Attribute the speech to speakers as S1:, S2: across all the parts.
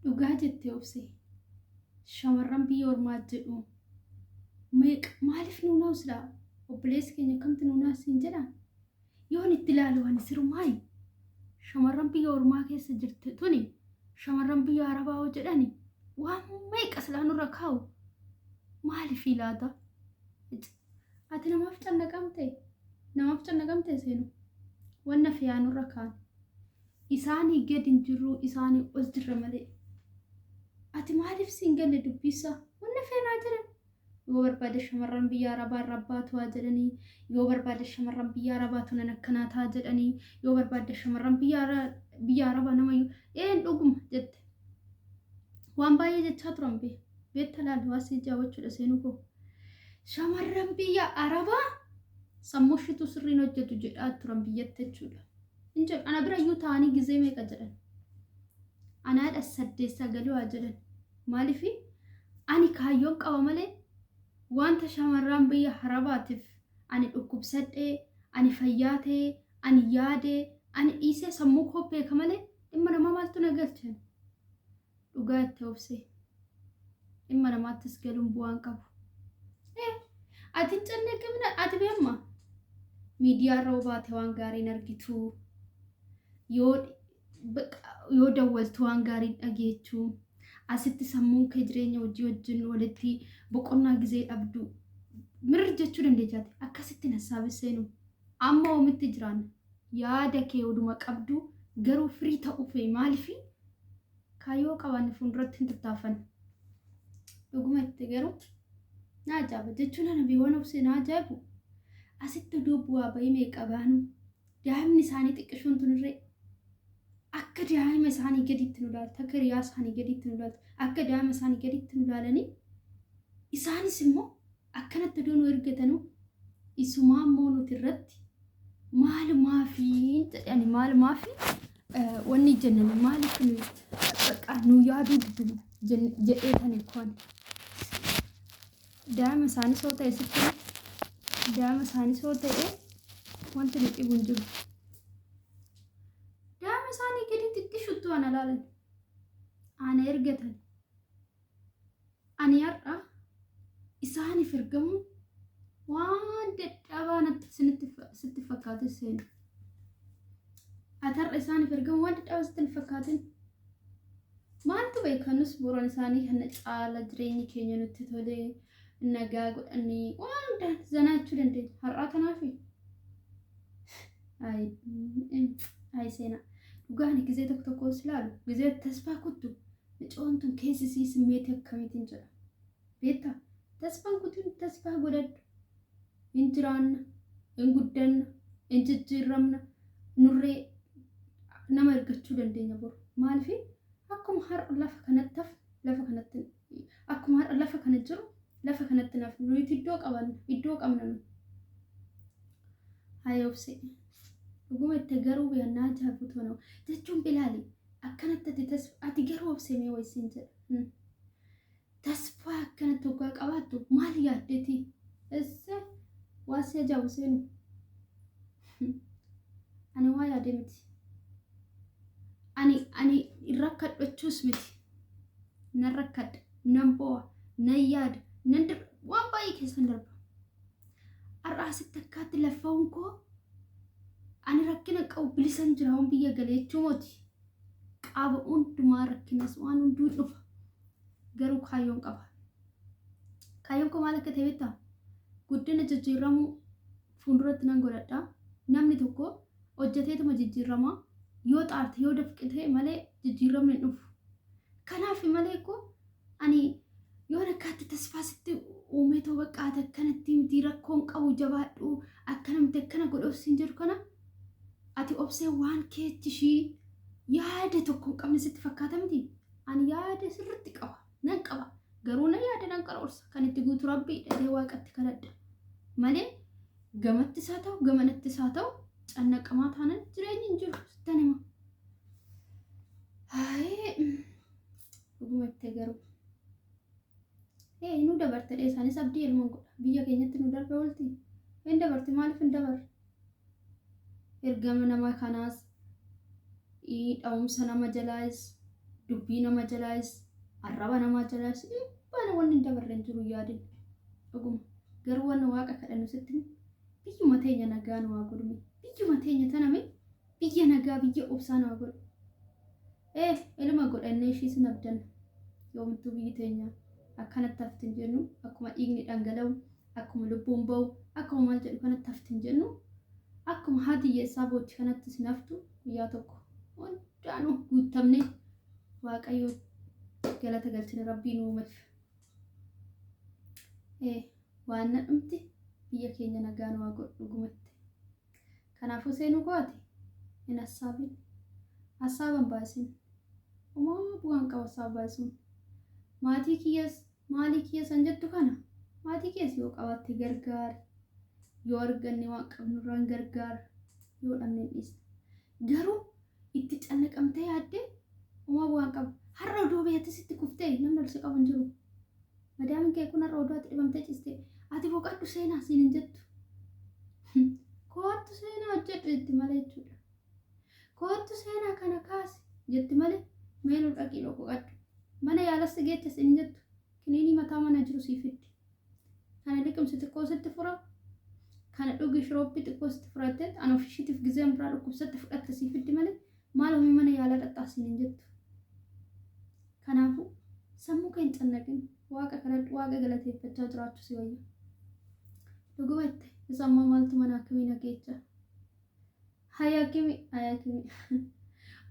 S1: Dhugaa jette Obse. Shamarran biyya ormaa jedhu meeqa maaliif nuu naa'u silaa obboleessi keenya akkamti nuu naa'u siin jedhaa? Yoon itti ilaalu ani sirumaayi shamarran biyya ormaa keessa jirti tuni shamarran biyya arabaa hoo jedhani waan meeqa silaa nurra kaa'u maaliif laata? Ati namaaf cannaqamte namaaf cannaqamte seenu wanna fe'aa nurra kaa'an. Isaanii gad hin jirruu isaanii ol jirra malee. Ati maaliif siin galle dubbiisaa? Wanna feenaa jedhan. Yoo barbaade shamarran biyya Arabaa irraa baatu haa jedhanii, yoo barbaade shamarran biyya Arabaa tunan akkanaa ta'a jedhanii, yoo barbaade shamarran biyya biyya Arabaa namayyuu een dhuguma jette. Waan baay'ee jechaa turan bee. Beetta laal waa sii jaawachuudha seenuu koo. Shamarran biyya Arabaa sammuu ishiitu sirriin hojjetu jedhaa turan biyyatti jechuudha. Hin jedhu. Ana bira iyyuu taa'anii gizee meeqa jedhan. Anaadha saddeet sagaluu haa jedhan. Maaliif ani kaayyoon qaba malee wanta shamarraan biyya harabaatiif ani dhukkubsadhee, ani fayyaa ta'ee, ani yaadee, ani dhiisee sammuu koo beeka malee dhimma namaa maaltu na galche? Dhugaa itti obsee. Dhimma namaattis galuun bu'aan qabu. Eh, ati hin cannaqamina ati beemma. Miidiyaa irra baate waan gaarii hin argitu. Yoo yoo dawwaltu waan gaarii hin dhageechu. Asitti sammuun kee jireenya hojii wajjin walitti boqonnaa gizee dhabdu. Mirri jechuu dandeechaati. Akkasitti nassaabis seenu. Amma omitti jiraan yaada kee oduma qabdu garuu firii ta'uu fee maalifi kaayyoo qabaanne fuulduratti hin tattaaffanne. Dhuguma itti garuu na ajaa'iba jechuun ana biiwwan obsee na ajaa'ibu. Asitti oduu bu'aa bahii meeqa baanu daa'imni isaanii xiqqishuun tunirree akka daa'ima isaanii gaditti nu ilaaltu akka hiriyaa isaanii gaditti nu ilaaltu akka daa'ima isaanii gaditti nu ilaalanii isaanis immoo akkanatti oduu nu ergatanu isumaa immoo nuti irratti maalumaafi jedhani maalumaafi wanni jennan maaliif nu bakka nu yaaduu didu jedhee tani koon daa'ima isaanii soo ta'e sitti daa'ima isaanii soo ta'e wanti nu dhibu hin jiru. Daa'ima isaanii gadi xiqqishuttu ana laalan ana ergatan. Ani har'a isaaniif ergamuun waan dadhabaa natti isinitti sitti fakkaate seenu. Ati har'a isaaniif ergamuun waan dadhabaa sitti hin fakkaatin. Maaltu beeka nus boran isaanii kana caala jireenyi keenya nutti tolee nagaa godhannee waan hundaan zanaachuu dandeenya. Har'aa kanaafi. Ayi seenaa. Dhugaa ani gizee tokko tokko os ilaalu gizee tasfaa kuttu Micoon tun keessi isii simmeetii akkamiitiin jedha. Beektaa? Tasfaan kutin tasfaa godhadhu. Hin jiraanna, hin guddanna, hin jijjiirramna, nurree nama ergachuu dandeenya boru. Maaliif akkuma har'a lafa kanatti hafne lafa kanatti akkuma har'a lafa kana jiru lafa kanatti nafnu nuti iddoo qabanna iddoo qabna nu. Hayi obsee. Dhuguma itti garuu biyannaa ajaa'ibu tono jechuun bilaali. Akkanatti ati tasfa ati garuu obsee mee wayi siin jedha. Tasfaa akkanatti hoggaa qabaattu maal yaaddeti? Esse waa si ajaa'ibu seenu. Ani waa yaade miti. Ani ani rakkadhachuus miti. Nan rakkadha, nan boo'a, nan yaada, nan dir waan baay'ee keessan darba. Har'a asitti akkaatti laffa'uun koo ani rakkina qabu bilisan jira waan biyya galee jechuu moti. Qaaba hundumaa rakkinas waan hunduu hin dhufa. Garuu kaayyoon qaba. Kaayyoon koo maal akka ta'e beektaa? Guddina jijjiiramuu fuulduratti nan godhadha. Namni tokko hojjeteetuma jijjiirama. Yoo xaarte yoo dafqite malee jijjiiramni hin dhufu. Kanaaf malee koo Ani yoon akkaatti tasfaa sitti uumee too bakka ati akkanatti miti rakkoon qabu jabaadhu akkana miti akkana godhe obsiin jedhu kana ati obsee waan keechi ishii yaada tokko hin qabne sitti fakkaata miti. Ani yaada sirritti qaba nan qaba garuu na yaada nan qaroorsa kan itti guutu rabbii dhadhee waaqatti kadhadha malee gamattis haa ta'u gamanattis haa ta'u cannaqamaa taanan jireenyi hin jiru sittan hima. Haayee. Dhuguma itti garuu. Ee nu dabarte dhee isaanis abdii ilmoon godha. Biyya keenyatti nu darbe oolti. Hin dabarte maaliif hin dabarre? Ergama nama kanaas dha'umsa nama jalaas Dubbii nama jalaayis, arraba namaa jalaayis hin baana wanni hin dabarre hin jiru yaadin. Dhuguma. Garuu wanna waaqa kadhannu sitti himu biyyuma teenya nagaa nu haa godhu mee. Biyyuma teenya tana mee biyya nagaa biyya obsaa nu haa godhu. Ee ilma godhannee ishii sin abdanna. Yoomittuu biyyi teenya akkanatti hafti hin jennu akkuma dhiigni dhangala'u akkuma lubbuun ba'u akkuma maal jedhu kanatti hafti hin jennu akkuma haati hiyyeessaa boochi kanatti sin haftu guyyaa tokko hundaanuu guuttamne waaqayyo galata galchine rabbii nu uumeef. Ee waan na dhumti biyya keenya nagaa nu haa godhu dhugumatti. Kanaafuu seenuu koo ati hin hassaabin. Hassaaba hin baay'isin. Homaa bu'aan qabu hassaaba baay'isuun. Maatii kiyyas maalii kiyya san jettu kana maatii kees yoo qabaatte gargaari. Yoo arganne waan qabnurraan gargaara. Yoo dhabne hin dhiisna. Garuu itti cannaqamtee yaaddee homaa bu'aan qabu. Har'a odoo beekte sitti kuftee namni ol si qabu hin jiru. Madaamin kee kun har'a odoo ati dhibamtee ciiste ati boqadhu seenaa siin hin jettu. Koottu seenaa hojjedhu jetti malee jechuudha. Koottu seenaa kana kaasi jetti malee mee nu dhaqii boqadhu. Mana yaalas si geecha siin hin jettu. Kiniinii mataa mana jiru sii fiddi. Kana liqimsi xiqqoo sitti fura. Kana dhugi shirooppii xiqqoo sitti furattee an ofishiitiif gizeen biraa dhukkubsatte fudhatte sii fiddi malee maal omii mana yaalaa dhaqxaa siin hin jettu. Kanaafuu sammuu kee hin cannaqin waaqa kadhadhu waaqa galateeffachaa jiraachuu si wayya. Dhuguma itti isa ammaa maaltu mana akkamii na geecha. Hayi hakimi hayi hakimi.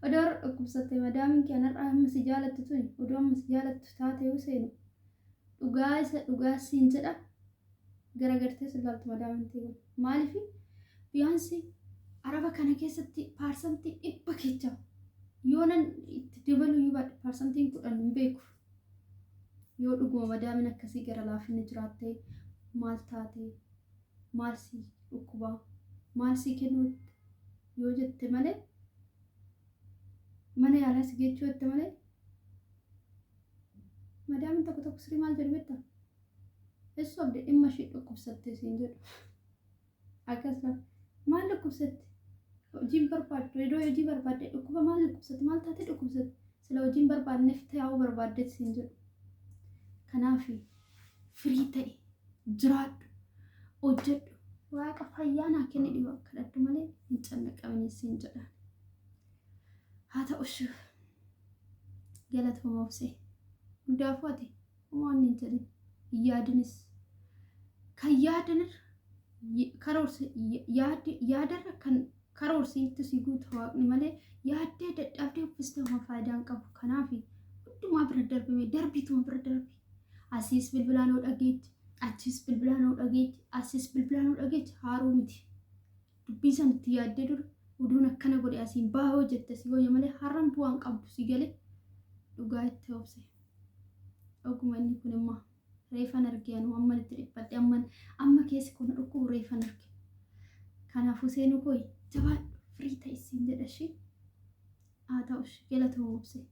S1: Odoo har'a dhukkubsatte madaamiin kee har'a amma si jaalattu tuni odoo amma si jaalattu taate yoo seenu dhugaa isa dhugaa siin jedha garagartee si ilaaltu madaamiin tee kun. Maaliif biyaansi araba kana keessatti 100% kecha yoo nan itti dabaluu yoo baadhe 10% hin beeku. Yoo dhuguma madaamiin akkasii gara laafinni jiraatte maal taate maal si dhukkubaa maal si kennuu yoo jette malee mana yaalaa si geechuu jette malee madaamiin tokko tokko sirii maal jedhu beektaa? Essu abde dhimma ishii dhukkubsatte siin jedhu. Akkas lafa. Maal dhukkubsatte? Hojiin barbaaddu iddoo hojii barbaadde dhukkuba maal dhukkubsatte maal taate dhukkubsatte sila hojiin barbaadneef taa'uu barbaaddeet siin jedhu. Kanaaf firii ta'e jiraadhu hojjedhu waaqa fayyaa naa kenni dhibaa kadhadhu malee hin cannaqamini siin jedhaan. Haa ta'us galatooma obsee hundaafuu ati homaa inni hin jedhin hin yaadinis kan yaadanirra karoorse yaadarra kan karoorsiitti si guuta waaqni malee yaaddee dadhabdee uffistee homaa faayidaa hin qabu. Kanaaf hundumaa bira darbime darbiituma bira darbi. Asiis bilbilaan oo dhageetti, achiis bilbilaan oo dhageetti, asiis bilbilaan oo dhageetti haaruu miti. Dubbii san itti yaaddee dura oduun akkana godhe asiin baahoo jette si wayya malee har'an bu'aan qabdu si galee dhugaa itti obse. Dhuguma inni kun immoo reefan arge anu amman itti dhiphadhe amman amma keessi kun dhukkubu reefan arge. Kanaafuu seenuu koo jabaadhu firii ta'i siin jedha ishii. Haa ta'u ishii galatooma obse.